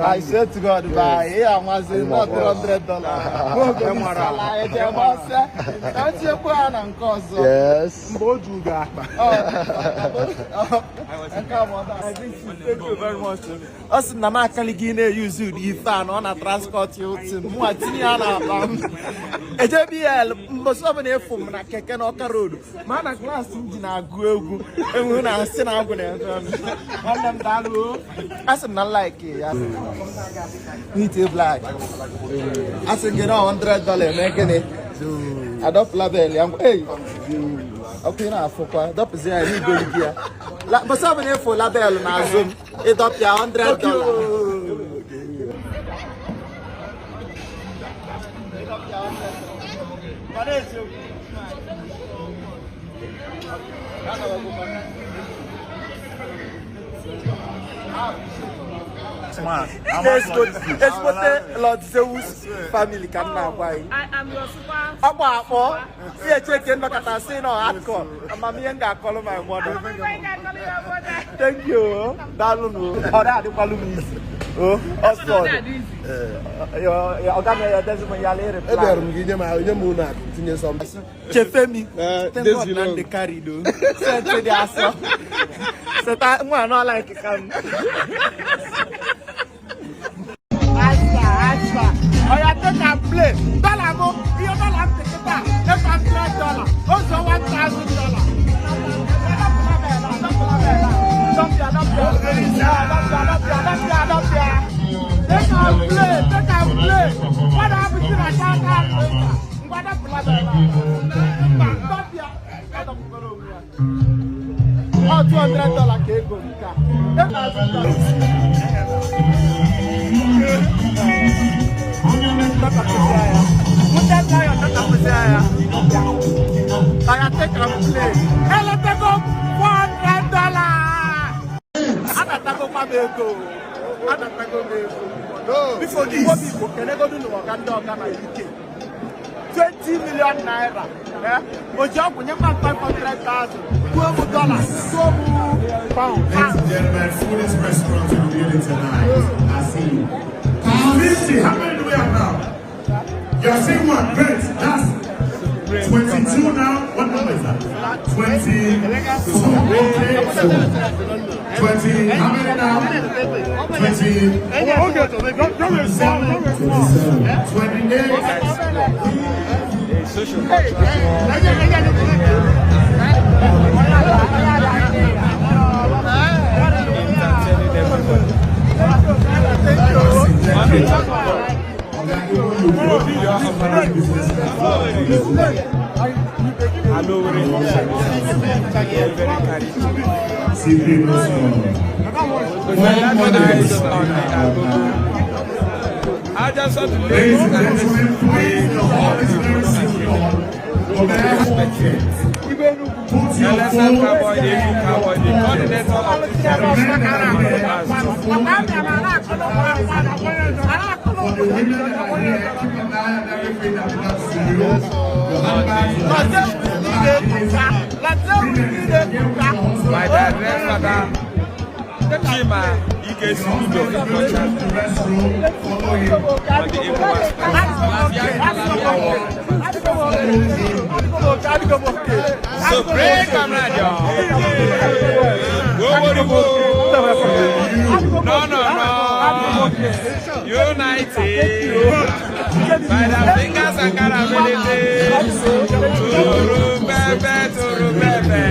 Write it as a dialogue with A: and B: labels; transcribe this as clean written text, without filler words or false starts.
A: I swear to God, by here I'm not $100.
B: Yes.
A: Thank you very much. Us na ma akali gị na-eyuzu ụdị ife a na ọ na transport ya otu mụ tinye ya n'akpa m. Ejebl mbọsị ọbụla efu m na keke na Ọka road ma na klaasị m ji na-agụ egwu enwe na asị na agwụ na-efe m. Nwanne m daalụ. Asị m na like ya. N'ite black. Asị gị na $100 eme gịnị? Adọpụla bel ya. Ei! Ọkụ ị na-afụkwa dọpụzi ya n'igwe gị ya. Mbọsị ọbụla efu label n'azụ m ịdọpịa $100. Ezigbote Lord Zeus family ka m na-agwa gị.
C: I am your super.
A: Ọkpọ akpọ ihe cheke nnọkọta si na hardcore amamihe m ga-akọlụ my mother. Thank you. Daalụ nụ. Ọ na-adịkwalụ m isi. Ọsọ ọga m ya edezi m ya lee reply.
B: Ebịara m gị nye m unu akụ tinye sọm.
A: Chefemi. Thank God na ndị carry do. Sente dị asọ. Seta nwa anọ like ka m. Asa asa. Oya take and play. Dollar mo, iyo dollar m tikita. $800. Ozo $1,000. Take and play, take and play. What happened to the Oh, $200 ka ego nke a. Oya take and play. Eletego $400. Anatagokwa m ego. Anatago m ego. Before this, Igbo kenegodu n'ọga ndị ọga na UK. 20 million naira. Oji ọgwụ nye mmadụ 500,000. Kwuo m dollar, kwuo m pound.
D: Ladies and gentlemen, foodest restaurant in the building tonight. I see you. 50, how many do we have now? You're seeing one, great. That's 22 now. What number is that? 22. Okay, so 20, how many now? 20. 27. 28. Thank you. Ladies and gentlemen, please, the hall is very secure. Put your phone. For the women that are here, keep an eye on everything that belongs to you. Your handbags, your
E: My dad, grandfather, Chima, Ike
D: the restroom, follow him.
E: So break camera. No, no, no. United. By the fingers and carability. Turu bebe, turu bebe.